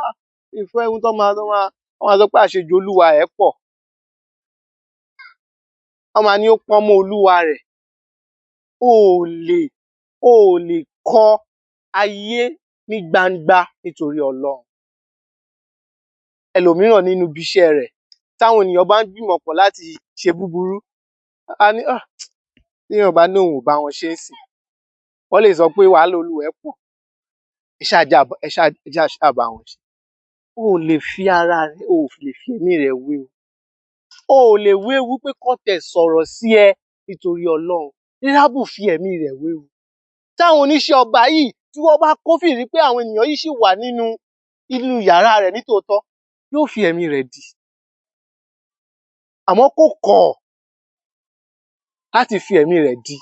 ìfẹ́ ohun tó máa sọ pé àṣejù Olúwa ẹ̀ pọ̀. Wọ́n máa ní ó pọ́n mọ́ Olúwa rẹ̀. O ò lè kọ ayé ní gbangba nítorí Ọlọ́run. Ẹlòmíràn nínú ibi iṣẹ́ rẹ̀, táwọn ènìyàn bá ń gbìmọ̀ pọ̀ láti ṣe búburú, á ní téèyàn bá ní òun ò bá wọn ṣe ń sìn, wọ́n lè sọ pé wàhálà Olúwa ẹ̀ pọ̀, ẹ ṣáà bá wọn ṣe. O ò lè fi ara rẹ, o ò lè fi ẹ̀mí rẹ wéwu. O ò lè wéwu pé kán tiẹ̀ sọ̀rọ̀ sí ẹ nítorí Ọlọ́run. Ráhábù fi ẹ̀mí rẹ̀ wéwu. Táwọn oníṣẹ́ ọba yìí tí wọ́n bá kófìrí pé àwọn ènìyàn yìí ṣì wà nínú inú yàrá rẹ̀ nítòótọ́, yóò fi ẹ̀mí rẹ̀ dì. Àmọ́ kò kọ̀ láti fi ẹ̀mí rẹ̀ dì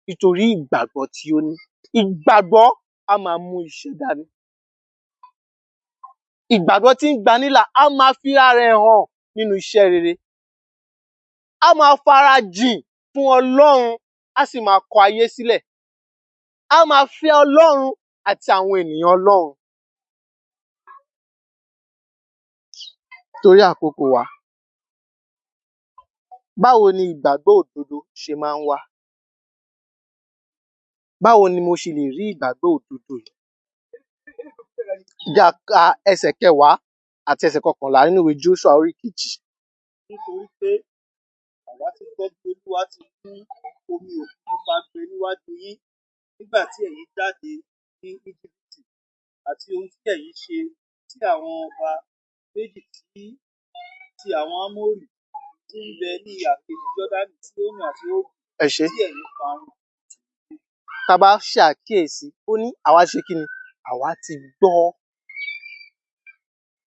nítorí ìgbàgbọ́ tí ó ní. Ìgbàgbọ́ á máa mú iṣẹ́ dání. Ìgbàgbọ́ tí ń gbanílà á máa fi ara rẹ̀ hàn nínú iṣẹ́ rere. Á máa farajìn fún Ọlọ́run, á sì máa kọ ayé sílẹ̀. Á máa fẹ́ Ọlọ́run àti àwọn ènìyàn Ọlọ́run. Torí àkókò wa. Báwo ni ìgbàgbọ́ òdodo ṣe máa ń wá? Báwo ni mo ṣe lè rí ìgbàgbọ́ òdodo yìí? Jẹ́ á ka ẹsẹ̀ kẹwàá àti ẹsẹ̀ kọkànlá nínú ìwé Jóṣúà orí kejì. Nítorí pé àwa ti gbọ́ bí Olúwa ti mú omi Òkun Pupa gbẹ níwájú yín nígbà tí ẹ̀yin jáde ní Íjíbítì, àti ohun tí ẹ̀yin ṣe sí àwọn ọba méjì tí ti àwọn Ámórì tí ń bẹ ní ìhà kejì Jọ́dánì, Síhónì àti Ógù, Ẹ ṣé. tí ẹ̀yin parun. Tá a bá ṣàkíyèsí, ó ní àwa ṣe kí ni? Àwa ti gbọ́.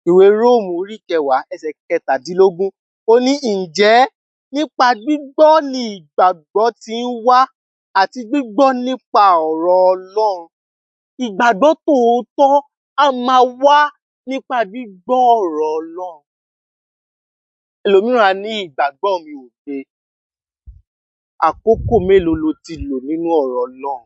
Ìwé Róòmù orí kẹwàá ẹsẹ̀ kẹtàdínlógún, ó ní ǹjẹ́ nípa gbígbọ́ ni ìgbàgbọ́ ti ń wá, àti gbígbọ́ nípa ọ̀rọ̀ Ọlọ́run. Ìgbàgbọ́ tòótọ́ á máa wá nípa gbígbọ́ ọ̀rọ̀ Ọlọ́run. Ẹlòmíràn á ní ìgbàgbọ́ mi ò gbé. Àkókò mélòó lo ti lò nínú ọ̀rọ̀ Ọlọ́run?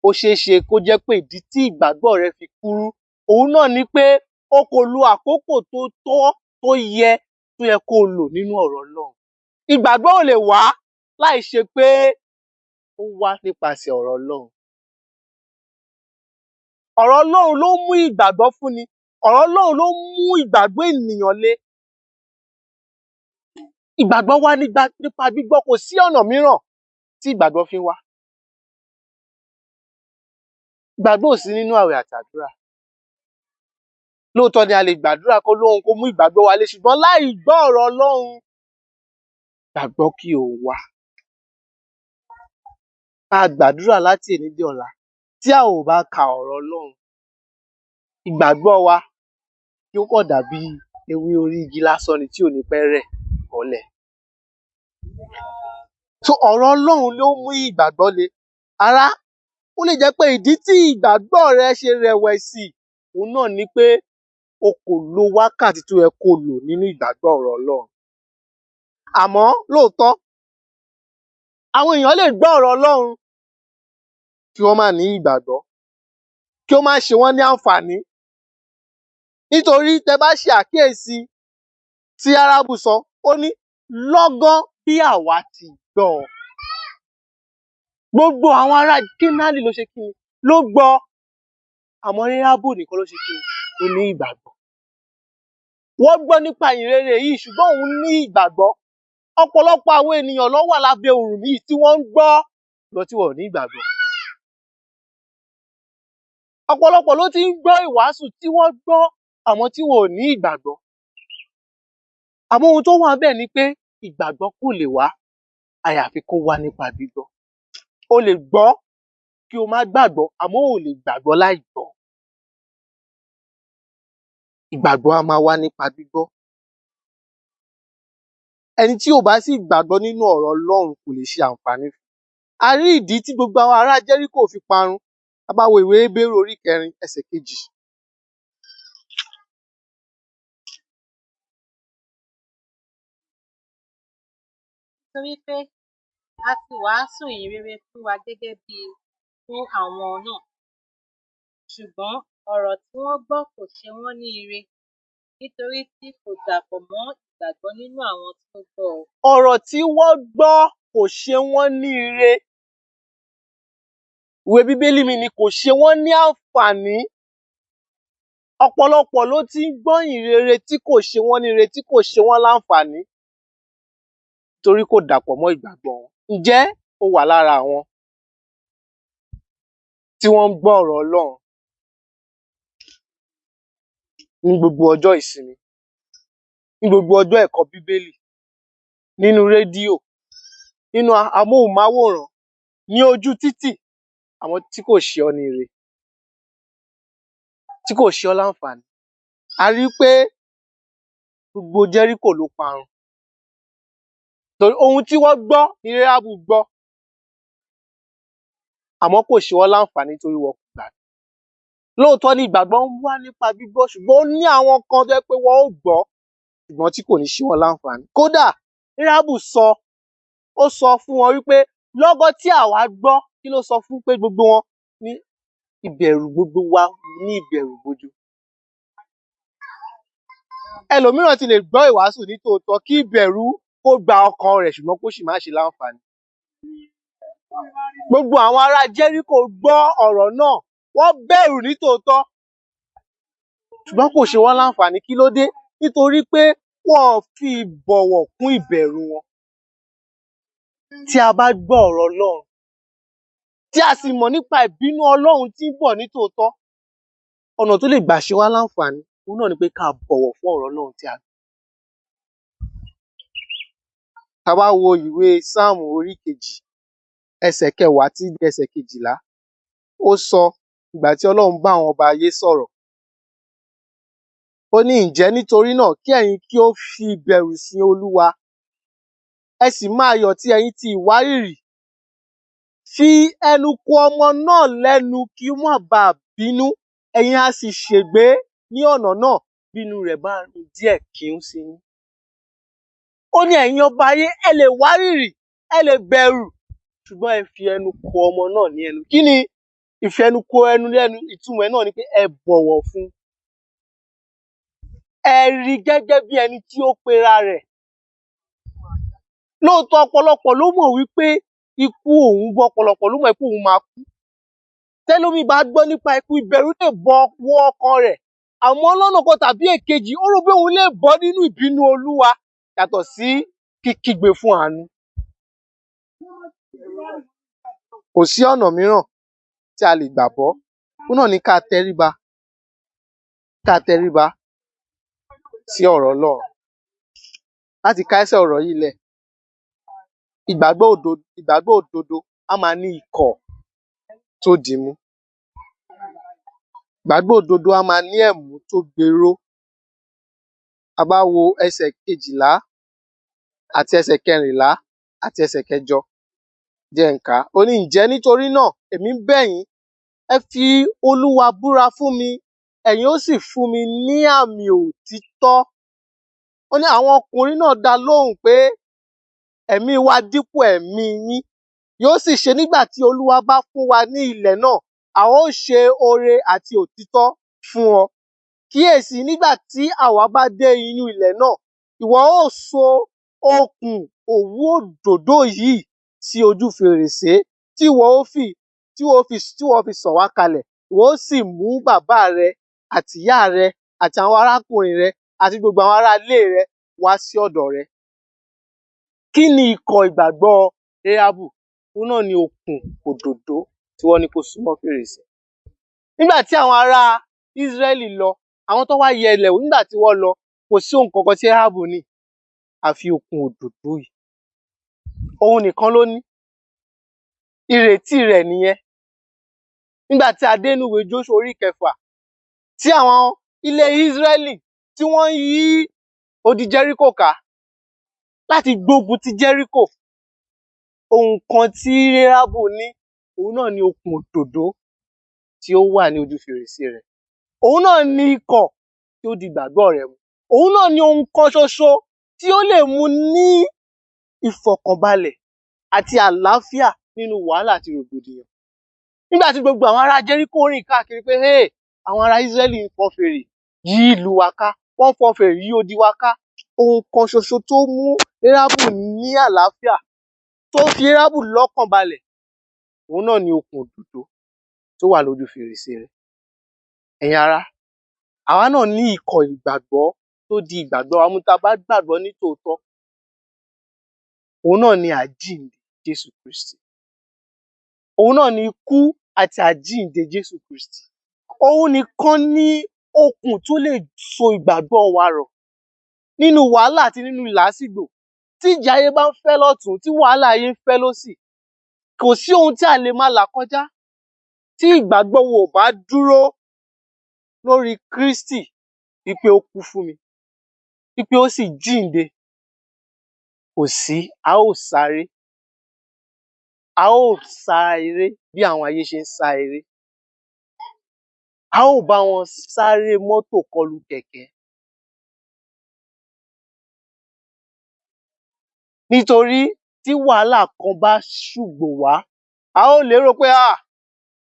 Ó ṣeé ṣe kó jẹ́ pé ìdí tí ìgbàgbọ́ rẹ fi kúrú, òun náà ni pé o kò lo àkókò tó tọ́, tó yẹ, tó yẹ kó o lò nínú ọ̀rọ̀ Ọlọ́run. Ìgbàgbọ́ ò lè wá láì ṣe pé ó wá nípasẹ̀ ọ̀rọ̀ Ọlọ́run. Ọ̀rọ̀ Ọlọ́run ló mú ìgbàgbọ́ fúnni. Ọ̀rọ̀ Ọlọ́run ló mú ìgbàgbọ́ ènìyàn le. Ìgbàgbọ́ wá nípa gbígbọ́, kò sí ọ̀nà mìíràn tí ìgbàgbọ́ fi ń wá. Ìgbàgbọ́ ò sí nínú àwẹ̀ àti àdúrà. Lóòótọ́ ni a lè gbàdúrà kó lóhun kó mú ìgbàgbọ́ wa le, ṣùgbọ́n láì gbọ́ ọ̀rọ̀ Ọlọ́run, ìgbàgbọ́ kì ó wá. Ká gbàdúrà láti èní dé ọ̀la, tí a ò bá ka ọ̀rọ̀ Ọlọ́run, ìgbàgbọ́ wa yóò kàn dàbí ewé orí igi lásán ni tí ò ní pẹ́ rẹ̀ bọ́lẹ̀. So ọ̀rọ̀ Ọlọ́run ló mú ìgbàgbọ́ le. Ará, ó lè jẹ́ pé ìdí tí ìgbàgbọ́ rẹ ṣe rẹ̀wẹ̀sì, òun náà ni pé o kò lo wákàtí tó yẹ kó lò nínú ìgbàgbọ́ ọ̀rọ̀ Ọlọ́run. Àmọ́ lóòótọ́, àwọn èèyàn lè gbọ́ ọ̀rọ̀ Ọlọ́run kí wọ́n má ní ìgbàgbọ́, kí ó má ṣe wọ́n ní àǹfààní. Nítorí tẹ bá ṣe àkíyèsí tí Árábù sọ, ó ní lọ́gán bí àwa ti gbọ́ ọ. Gbogbo àwọn ará Kénáánì ló ṣe kí ni? Ló gbọ́. Àmọ́ Ráhábù nìkan ló ṣe kí ni? Ló ní ìgbàgbọ́. Wọ́n gbọ́ nípa ìyìnrere yìí, ṣùgbọ́n òun ní ìgbàgbọ́. Ọ̀pọ̀lọpọ̀ àwọn ènìyàn ló wà lábẹ́ òrùn yìí tí wọ́n ń gbọ́ lọ tí wọn ò ní ìgbàgbọ́. Ọ̀pọ̀lọpọ̀ ló ti ń gbọ́ ìwàásù tí wọ́n gbọ́, àmọ́ tí wọn ò ní ìgbàgbọ́. Àmọ́ ohun tó wà ńbẹ̀ ni pé ìgbàgbọ́ kò lè wá àyàfi kó wá nípa gbígbọ́. O lè gbọ́ kí o má gbàgbọ́, àmọ́ o ò lè gbàgbọ́ láì gbọ́. Ìgbàgbọ́ á máa wá nípa gbígbọ́. Ẹni tí ò bá sì gbàgbọ́ nínú ọ̀rọ̀ Ọlọ́run kò lè ṣe àǹfààní fún. A rí ìdí tí gbogbo àwọn ará Jẹ́ríkò fi parun. Tá bá wo ìwé Hébérù orí kẹrin ẹsẹ̀ kejì. Nítorí pé a ti wàásù ìyìn rere fún wa gẹ́gẹ́ bí fún àwọn náà, ṣùgbọ́n ọ̀rọ̀ tí wọ́n gbọ́ kò ṣe wọ́n ní ire, nítorí tí kò dàpọ̀ mọ́ ìgbàgbọ́ nínú àwọn tí ó gbọ́ ọ. Ọ̀rọ̀ tí wọ́n gbọ́ kò ṣe wọ́n ní ire. Ìwé Bíbélì mi ni kò ṣe wọ́n ní àǹfààní. Ọ̀pọ̀lọpọ̀ ló ti ń gbọ́ ìyìn rere tí kò ṣe wọ́n ní ire, tí kò ṣe wọ́n láǹfààní, torí kò dàpọ̀ mọ́ ìgbàgbọ́ wọn. Ǹjẹ́ o wà lára àwọn tí wọ́n ń gbọ́ ọ̀rọ̀ Ọlọ́run ní gbogbo ọjọ́ ìsinmi, ní gbogbo ọjọ́ ẹ̀kọ́ Bíbélì, nínú rédíò, nínú amóhùnmáwòrán, ní ojú títì, àwọn tí kò ṣe ọ́ ní ire, tí kò ṣe ọ́ láǹfààní? A rí i pé gbogbo Jẹ́ríkò ló parun. Torí ohun tí wọ́n gbọ́ ni Ráhábù gbọ́, àmọ́ kò ṣe wọ́n láǹfààní torí wọn kò gbàgbọ́. Lóòótọ́ ni ìgbàgbọ́ ń wá nípa gbígbọ́, ṣùgbọ́n ó ní àwọn kan tó jẹ́ pé wọ́n ó gbọ́, ṣùgbọ́n tí kò ní ṣe wọ́n láǹfààní. Kódà Ráhábù sọ, ó sọ fún wọn wípé lọ́gán tí àwa gbọ́, kí ló sọ fún pé gbogbo wọn ní ìbẹ̀rù, gbogbo wa ní ìbẹ̀rù bojo. Ẹlòmíràn ti lè gbọ́ ìwàásù ní tòótọ́ kí ìbẹ̀rù kó gba ọkàn rẹ̀, ṣùgbọ́n kó sì má ṣe láǹfààní. Gbogbo àwọn ará Jẹ́ríkò gbọ́ ọ̀rọ̀ náà, wọ́n bẹ̀rù ní tòótọ́, ṣùgbọ́n kò ṣe wọ́n láǹfààní. Kí ló dé? Nítorí pé wọ́n fi ìbọ̀wọ̀ kún ìbẹ̀rù wọn. Tí a bá gbọ́ ọ̀rọ̀ Ọlọ́run, tí a sì mọ̀ nípa ìbínú Ọlọ́run tí ń bọ̀ ní tòótọ́, ọ̀nà tó lè gbà ṣe wá láǹfààní, òun náà ni pé ká bọ̀wọ̀ fún ọ̀rọ̀ Ọlọ́run tí a gbọ́. Tá bá wo ìwé Sáàmù orí 2, ẹsẹ̀ 10 títí dé ẹsẹ̀ 12, ó sọ ìgbà tí Ọlọ́run bá àwọn ọba ayé sọ̀rọ̀. Ó ní, ǹjẹ́ nítorí náà kí ẹ̀yin kí ó fi ìbẹ̀rù sin Olúwa, ẹ sì máa yọ̀ tí ẹ̀yin ti ìwárìrì. Fi ẹnu kò ọmọ náà lẹ́nu kí ó má baà bínú, ẹ̀yin a sì ṣègbé ní ọ̀nà náà bí inú rẹ̀ bá run díẹ̀ kíún sí yín. Ó ní ẹ̀yin ọba ayé, ẹ lè wárìrì, ẹ lè bẹ̀rù, ṣùgbọ́n ẹ fi ẹnu kò ọmọ náà ní ẹnu. Kí ni ìfẹnukò ẹnu lẹ́nu? Ìtumọ̀ ẹ̀ náà ni pé ẹ bọ̀wọ̀ fún. Ẹ rí gẹ́gẹ́ bí ẹni tí ó pera rẹ̀. Lóòótọ́, ọ̀pọ̀lọpọ̀ ló mọ̀ wípé ikú òun bọ̀, ọ̀pọ̀lọpọ̀ ló mọ̀ pé òun máa kú. Tẹ́lómi bá gbọ́ nípa ikú, ìbẹ̀rù lè bọ́ wọ ọkàn rẹ̀. Àmọ́ lọ́nà kan tàbí èkejì, ó rò pé òun lè bọ́ nínú ìbínú Olúwa yàtọ̀ sí kíkígbe fún àánú. Kò sí ọ̀nà mìíràn tí a lè gbà bọ́. Òun náà ni ká tẹríba, ká tẹríba sí ọ̀rọ̀ Ọlọ́run. Láti ká ẹsẹ̀ ọ̀rọ̀ yìí lẹ̀, ìgbàgbọ́ òdodo á máa ní ikọ̀ tó dìímú. Ìgbàgbọ́ òdodo á máa ní ẹ̀mú tó gbèrò. A bá wo ẹsẹ̀ 12 àti ẹsẹ̀ 14 àti ẹsẹ̀ 8, jẹ́ n kà á. Ó ní, ǹjẹ́ nítorí náà èmi ń bẹ̀ yín, ẹ fi Olúwa búra fún mi, ẹ̀yin ó sì fún mi ní àmì òtítọ́. Ó ní àwọn ọkùnrin náà dá lóhùn pé ẹ̀mí wa dípò ẹ̀mí yín. Yóò sì ṣe nígbà tí Olúwa bá fún wa ní ilẹ̀ náà, a ó ṣe oore àti òtítọ́ fún ọ. Kíyèsí, nígbà tí àwa bá dé inú ilẹ̀ náà, ìwọ ó so okùn òwú òdòdó yìí sí ojú fèrèsé tí ìwọ ó fi tí ìwọ ó fi tí ìwọ ó fi sọ̀ wá kalẹ̀. Ìwọ ó sì mú bàbá rẹ àti ìyá rẹ àti àwọn arákùnrin rẹ àti gbogbo àwọn ará ilé rẹ wá sí ọ̀dọ̀ rẹ. Kí ni ikọ̀ ìgbàgbọ́ Réhábù? Òun náà ni okùn òdòdó tí wọ́n ní kó so mọ́ fèrèsé. Nígbà tí àwọn ará Ísírẹ́lì lọ, àwọn tó wá yẹ ilẹ̀ wò, nígbà tí wọ́n lọ, kò sí ohun kankan tí Réhábù ní àfi okùn òdòdó yìí. Òun nìkan ló ní. Ìrètí rẹ̀ nìyẹn. Nígbà tí a dé inú ìwé Jóṣúà orí 6, tí àwọn ilé Ísírẹ́lì tí wọ́n yí odi Jẹ́ríkò ká láti gbógun ti Jẹ́ríkò, ohun kan tí Réhábù ní, òun náà ni okùn òdòdó tí ó wà ní ojú fèrèsé rẹ̀. Òun náà ni ikọ̀ tí ó di ìgbàgbọ́ rẹ̀ mú. Òun náà ni ohun kan ṣoṣo tí ó lè mú ní ìfọ̀kànbalẹ̀ àti àlàáfíà nínú wàhálà àti rògbòdìyàn. Nígbà tí gbogbo àwọn ará Jẹ́ríkò rìn káàkiri pé, hey, àwọn ará Ísírẹ́lì ń fọn fèrè yí ìlú wa ká, wọ́n ń fọn fèrè yí odi wa ká. Ohun kan ṣoṣo tó mú Réhábù ní àlàáfíà, tó fi Réhábù lọ́kàn balẹ̀, òun náà ni okùn òdòdó tó wà lójú fèrèsé rẹ̀. Ẹ̀yin ará, àwa náà ní ikọ̀ ìgbàgbọ́ tó di ìgbàgbọ́ wa mú. Tá a bá gbàgbọ́ ní tòótọ́, òun náà ni àjíǹde Jésù Kristi. Òun náà ni ikú àti àjíǹde Jésù Kristi. Òun nìkan ní okùn tó lè so ìgbàgbọ́ wa rọ̀ nínú wàhálà àti nínú làásìgbò. Tí ìjì ayé bá ń fẹ́ lọ́tùn, tí wàhálà ayé ń fẹ́ lósì, kò sí ohun tí a lè máa là kọjá. Tí ìgbàgbọ́ wo ò bá dúró lórí Kristi, wípé ó kú fún mi, wípé ó sì jíǹde, kò sí, a ó sáré. A ó sá eré bí àwọn ayé ṣe ń sá eré. A ó bá wọn sáré mọ́tò kọlù kẹ̀kẹ́. Nítorí tí wàhálà kan bá ṣùgbò wá, a ó lérò pé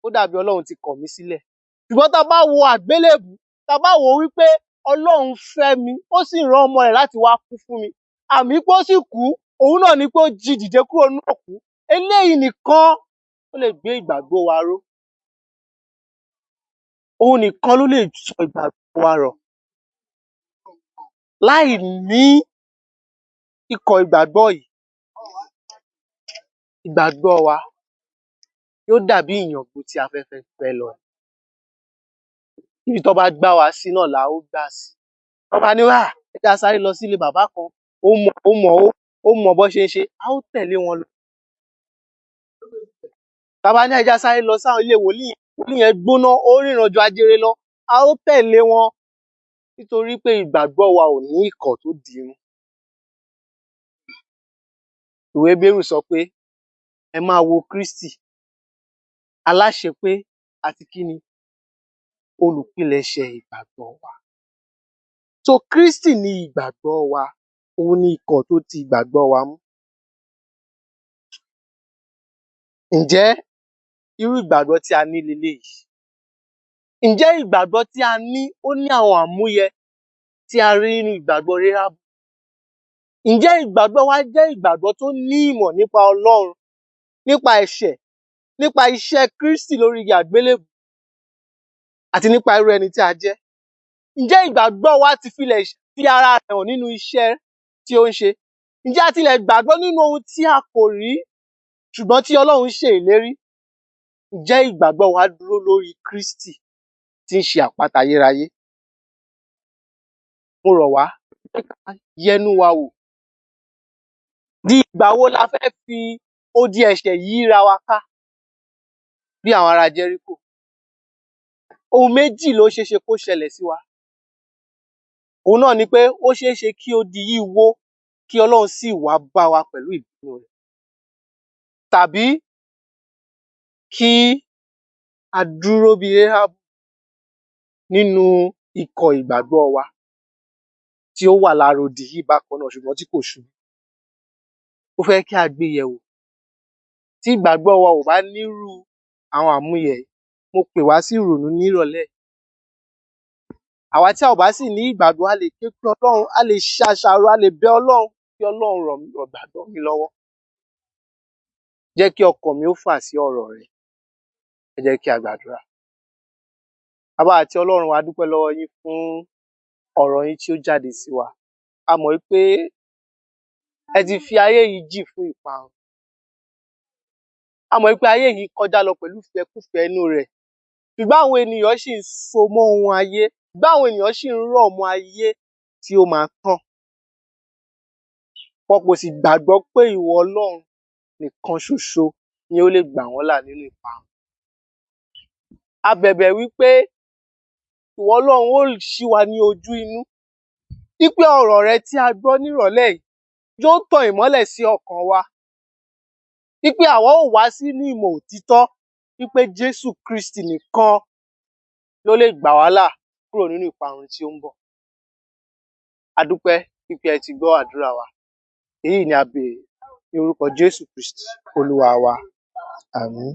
ó dàbí Ọlọ́run ti kọ̀ mí sílẹ̀. Ṣùgbọ́n tá a bá wo àgbélébùú, tá a bá wò ó wípé Ọlọ́run fẹ́ mi, ó sì rán ọmọ rẹ̀ láti wá kú fún mi. Àmì pé ó sì kú, òun náà ni pé ó jí dìde kúrò nínú òkú. Eléyìí nìkan ó lè gbé ìgbàgbọ́ wa ró. Òun nìkan ló lè sọ ìgbàgbọ́ wa rọ̀. Láì ní ikọ̀ ìgbàgbọ́ yìí, ìgbàgbọ́ wa yóò dàbí ìyàngbò tí afẹ́fẹ́ fẹ́ lọ. Ibi tó bá gbá wa sí náà la ó gbà sí. Tán bá ní ẹ jẹ́ á sáré lọ sílé bàbá kan, ó mọ̀ ó mọ̀ ó mọ bọ́n ṣe ń ṣe, a ó tẹ̀lé wọn lọ. Tá bá ní ẹ jẹ́ á sáré lọ sáwọn ilé wòlíì, wòlíì yẹn gbóná, ó ríran ju ajere lọ, a ó tẹ̀lé wọn nítorí pé ìgbàgbọ́ wa ò ní ikọ̀ tó dì í mú. Ìwé Hébérù sọ pé ẹ máa wo Krístì, aláṣepé àti kíni? Olùpilẹ̀ṣẹ̀ ìgbàgbọ́ wa. So Krístì ni ìgbàgbọ́ wa, òun ni ikọ̀ tó di ìgbàgbọ́ wa mú. Ǹjẹ́ irú ìgbàgbọ́ tí a ní leléyìí? Ǹjẹ́ ìgbàgbọ́ tí a ní ó ní àwọn àmúyẹ tí a rí nínú ìgbàgbọ́ Ráhábù? Ǹjẹ́ ìgbàgbọ́ wa jẹ́ ìgbàgbọ́ tó ní ìmọ̀ nípa Ọlọ́run, nípa ẹ̀ṣẹ̀, nípa iṣẹ́ Krístì lórí igi àgbélébùú àti nípa irú ẹni tí a jẹ́? Ǹjẹ́ ìgbàgbọ́ wa ti filẹ̀ fi ara rẹ̀ hàn nínú iṣẹ́ tí ó ń ṣe? Ǹjẹ́ a tilẹ̀ gbàgbọ́ nínú ohun tí a kò rí ṣùgbọ́n tí Ọlọ́run ṣe ìlérí? Ǹjẹ́ ìgbàgbọ́ wa dúró lórí Krístì tí ń ṣe àpáta ayérayé? Mo rọ̀ wá pé ká yẹnú wa wò. Di ìgbà wo la fẹ́ fi odi ẹ̀ṣẹ̀ yíra wa ká bí àwọn ará Jẹ́ríkò? Ohun méjì ló ṣeéṣe kó ṣẹlẹ̀ sí wa. Òun náà ni pé ó ṣeéṣe kí odi yìí wó kí Ọlọ́run sì wá bá wa pẹ̀lú ìbínú rẹ̀. Tàbí kí a dúró bí Ráhábù nínú ikọ̀ ìgbàgbọ́ wa tí ó wà lára odi yìí bákan náà ṣùgbọ́n tí kò ṣubú. Mo fẹ́ kí a gbé yẹ̀wò. Tí ìgbàgbọ́ wa ò bá nírú àwọn àmúyẹ yìí, mo pè wá sí ìrònú nírọ̀lẹ́ yìí. Àwa tí a ò bá sì ní ìgbàgbọ́, a lè ké pe Ọlọ́run, a lè ṣe àṣàrò, a lè bẹ Ọlọ́run kí Ọlọ́run ràn ìgbàgbọ́ mi lọ́wọ́. Jẹ́ kí ọkàn mi ó fà sí ọ̀rọ̀ rẹ. Ẹ jẹ́ kí a gbàdúrà. Bàbá àti Ọlọ́run, a dúpẹ́ lọ́wọ́ yín fún ọ̀rọ̀ yín tí ó jáde sí wa. A mọ̀ wípé ẹ ti fi ayé yìí jì fún ìparun. A mọ̀ wípé ayé yìí kọjá lọ pẹ̀lú ìfẹ́kúfẹ̀ẹ́ inú rẹ̀. Ṣùgbọ́n àwọn ènìyàn ṣì ń so mọ́ ohun ayé. Ṣùgbọ́n àwọn ènìyàn ṣì ń rọ̀ mọ́ ayé tí ó máa tán. Wọn kò sì gbàgbọ́ pé ìwọ Ọlọ́run nìkan ṣoṣo ni ó lè gbà wọ́n là nínú ìparun. A bẹ̀bẹ̀ wípé ìwọ Ọlọ́run ó ṣí wa ní ojú inú. Wípé ọ̀rọ̀ rẹ tí a gbọ́ nírọ̀lẹ́ yìí yóò tan ìmọ́lẹ̀ sí ọkàn wa. Wípé àwa ó wá sínú ìmọ̀ òtítọ́ wípé Jésù Krístì nìkan ló lè gbà wá là kúrò nínú ìparun tí ó ń bọ̀. A dúpẹ́ wípé ẹ ti gbọ́ àdúrà wa. Èyí ni a béèrè ní orúkọ Jésù Krístì Olúwa wa. Àmín.